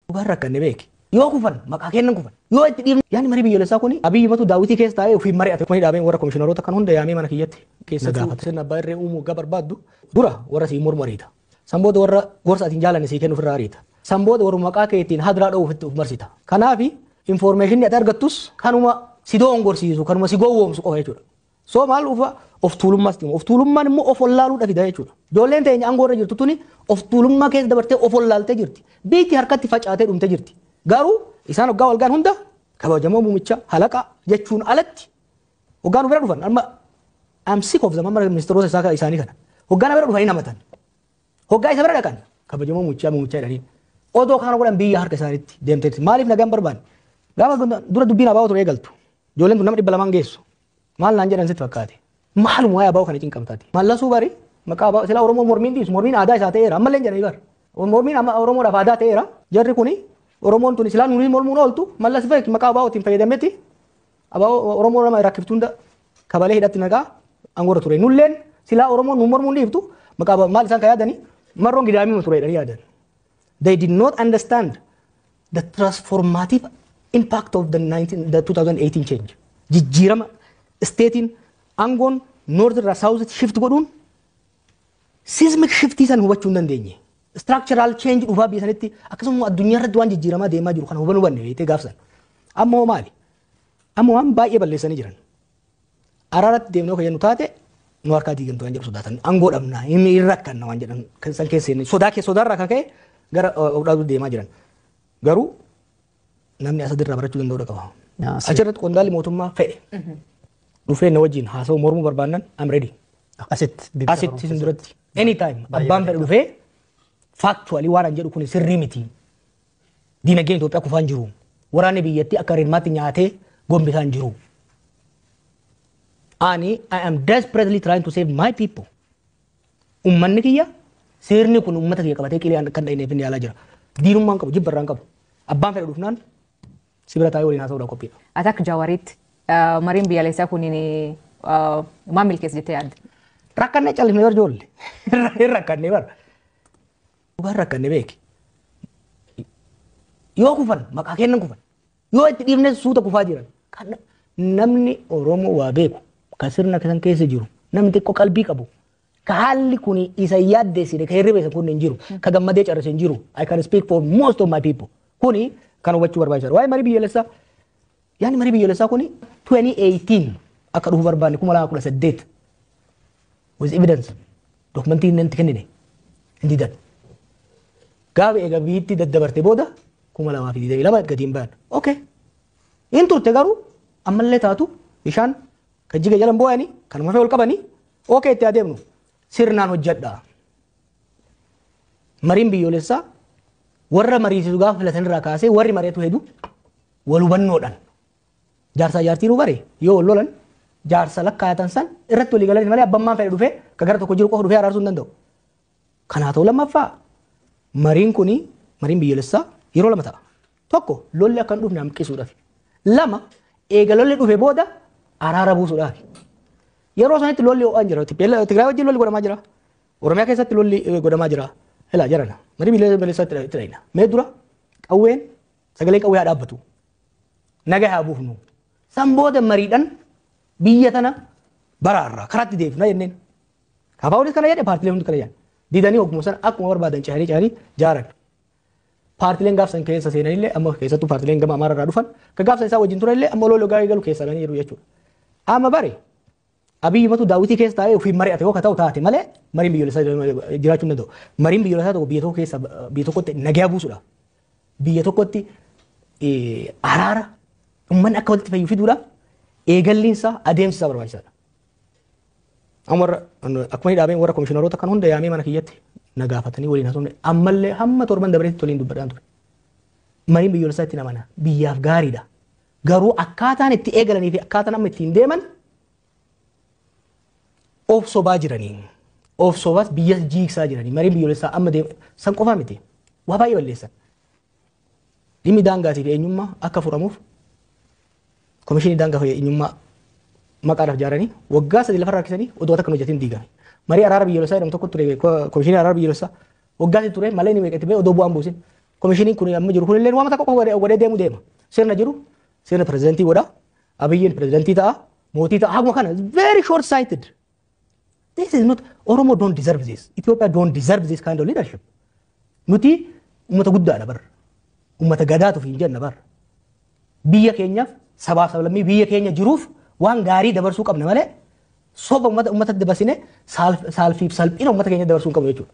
Dhugaan rakkanne beeki. Yoo kufan maqaa kennan kufan. Yoo itti dhiifne yaani marii biyyoolessaa kuni Abiyyi matu daawwitii keessa taa'ee ofiin mari'ate. Kuni dhaabeen warra komishiinaroota kan hunda yaamee mana kiyyatti keessa gaafate. Sirna abbaa irree uumuu waggaa barbaaddu dura warra sii mormu ariita. San booda warra gorsa atiin jaalanne sii kennu ofirraa ariita. San booda warra maqaa keetiin hadiraa dha'uuf itti of marsita. Kanaafi information ati argattus kanuma si doongorsiisu, kanuma si gowwoomsu qofa jechuudha. So maal ufa of tuulummaas dhimma. Of tuulummaan immoo of wallaaluudha fida jechuudha. Ijoolleen teenya aangoo irra jirtu tuni of tuulummaa keessa dabartee of wallaaltee jirti. Biyyi harkatti facaatee dhumtee jirti. Garuu isaan hoggaa walgaan hunda kabajamoo muumicha halaqa jechuun alatti hoggaa nu bira dhufan, amma I'm sick of them, amma ministeerota isaa isaanii kana. Hoggaa na bira dhufanii namatan. Hoggaa isa bira dhaqan kabajamoo muumichaa muumichaa jedhanii. Odoo kana godhan biyya harka isaaniitti deemteetti. Maaliif nagaan barbaanne? Gaafa dura dubbiin abaa'oo ture eegaltu. Ijoolleen tun nama 200 geessu. Maal naan jedhan sitti fakkaate? Maaluma waa'ee abaa'oo kana cinqamtaati? Mallasuu bari maqaa abaa'oo silaa Oromoo mormiin dhiisu, mormiin aadaa isaa ta'eera ammallee jedhanii bara. Mormiin amma Oromoodhaaf aadaa ta'eera. Jarri kuni Oromoon tuni silaa nuyi mormuun ooltu Mallas beek maqaa abaa'ootiin fayyadameeti abaa'oo Oromoo nama rakkiftu hunda kabalee hidhatti nagaa aangoorra ture. Nulleen silaa Oromoon nu mormuun dhiiftu maqaa abaa'oo maal isaan kan yaadanii marroon gidaamii ture jedhanii yaadan. They did not understand the transformative impact of the 2018 change. Jijjiirama stateiin aangoon north irraa south shift godhuun seismic shiftii san hubachuu hin dandeenye. Structural change dhufaa biyya sanitti, akkasuma addunyaa irratti waan jijjiiramaa deemaa jiru kana hubannuu hubanne beektee gaafsan. Amma hoo maali? Amma waan baay'ee balleessanii jiran. Araaratti deemnee kan jennu taate nu harkaa diigamtu waan jedhu sodaatan. Aangoo dhabnaa inni hin rakkanna waan jedhan san keessa sodaa keessa sodaarraa kan ka'e gara of dhaabuu deemaa jiran. Garuu namni asadirraa barachuu danda'uu qaba. Achirratti qondaalli mootummaa fedhe dhufee na wajjin haasa'u mormuu barbaannan, I'm ready. Asitti. Asitti isin duratti. Anytime abbaan fedhe dhufee factually waan an jedhu kun sirrii miti. Diinagdeen Itoophiyaa kufaan jiru. Waraanni biyyattii akka rirmaatti nyaatee gombisaan jiru. Ani I am desperately trying to save my people. Uummanni kiyya, sirni kun uummata kiyya qabatee qilee kan dhahineef inni yaalaa jira. Diinummaan qabu, jibbarraan qabu. Abbaan fedhe dhufnaan si bira taa'ee waliin haasa'uudhaan qophiidha. Ati akka Jawaariitti mariin biyyaalessaa kuniin maal milkeessa jettee yaadda? Rakkannee callisnee bar ijoollee. Hin rakkannee bar. Dhugaan rakkanne beeki. Yoo kufan maqaa kennan kufan. Yoo itti dhiifne suuta kufaa jiran. Kan namni Oromoo waa beeku kan sirna kan keessa jiru, namni xiqqoo qalbii qabu, ka haalli kun isa yaaddeessine, ka hirriba isa kun hin jiru, ka gammadee carrise hin jiru. I can speak for most of my people. Kuni kan hubachuu barbaachisaadha. Waa'ee marii biyyoolessaa, yaani marii biyyoolessaa kuni 2018 akka dhufu barbaanne, 2018, with evidence documentii inni kennine hin didan. Gaafa eega biyyatti daddabarte booda 2022 gadi hin bayan. Okay. In turte, garuu ammallee taatu bishaan kan jiga jalan boo'anii kanuma fee ol qabanii, okay, itti adeemnu sirnaan hojjedha. Mariin biyyoolessaa warra mariisisu gaafa filatan irraa kaasee warri mari'atu hedu wal hubannoodhaan jaarsaa jaartiin bare yoo wal lolan jaarsa lakkaayatan san irratti walii galan malee abbammaan fedhe dhufee ka gara tokko jiru qofa dhufee araarsuu hin danda'u. Kanaa ta'u, lammaffaa mariin kuni, mariin biyyoolessaa yeroo lama ta'a. Tokko, lolli akka hin dhufne hanqisuudhaaf. Lama, eega lolli dhufe booda araara buusuudhaaf. Yeroo sanitti lolli ho'aan jira. Tigraay wajjin lolli godhamaa jira. Oromiyaa keessatti lolli godhamaa jira. Ilaa jarana. Marii biyyoolessaa itti dhayina. Mee dura qawween, sagalee qawwee haa dhaabbatu. Nagaa haa buufnu. San booda mariidhaan biyya tana baraarraa karaatti deebifna jenneen. KFOnis kana jedhe, paartileen hundi kana jedhan. Didanii hogguma sana akkuma barbaadan cehanii cehanii jaaran. Paartileen gaafsan keessa seenanillee, amma keessattuu paartileen gama Amaararraa dhufan kan gaafsan isaa wajjin turanillee, amma lolli gaarii galu keessa galanii jiru jechuudha. Amma bare Abiyyi matu daawwitii keessa taa'ee ofiin mari'ate yoo ka ta'u taate malee mariin biyyoolessaa jiraachuu hin danda'u. Mariin biyyoolessaa tokko biyya tokko keessa biyya tokkotti nagaa buusuudha. Biyya tokkotti araara uummanni akka walitti fayyu fiduudhaaf eegalliin isaa, adeemsi isaa barbaachisaadha. Amma warra akkuma dhaabeen warra komishiinaroota kan hunda yaamee mana kiyyatti na gaafatanii waliin haasofne, ammallee hamma torban dabareetti waliin dubbadhaan ture. Mariin biyyoolessaa itti namana biyyaaf gaariidha. Garuu akkaataan itti eegalanii fi akkaataan amma ittiin deeman of sobaa jiranii. Of sobaas biyya jiigsaa jiranii. Mariin biyyoolessaa amma deemu san qofaa miti. Waa baay'ee balleessan. Dhimmi daangaatii fi eenyummaa akka furamuuf komishinii daangaa fi eenyummaa maqaadhaaf ijaaranii waggaa 3 lafarra harkisanii odoo takka hin hojjetin diigame. Marii araara biyyoolessaa jedhamu tokko ture, komishinii araara biyyoolessaa waggaa 3 ture malee inni meeqatti ba'e odoo bu'aan buusin. Komishiniin kun amma jiru kunillee waan tokko godhee deemu deema. Sirna jiru sirna pirezidantii godha. Abiyyiin pirezidantii ta'a. Mootii ta'a. Haguma kana very short sighted. This is not, Oromo don't deserve this. Ethiopia don't deserve this kind of leadership. Nuti uummata guddaadha bar. Uummata gadaatuuf hin jenna bar. Biyya keenyaaf, sabaaf sablammii biyya keenya jiruuf waan gaarii dabarsuu qabna malee soba uummata dabarsine saalfiif salphina uummata keenya dabarsuu hin qabnu jechuudha.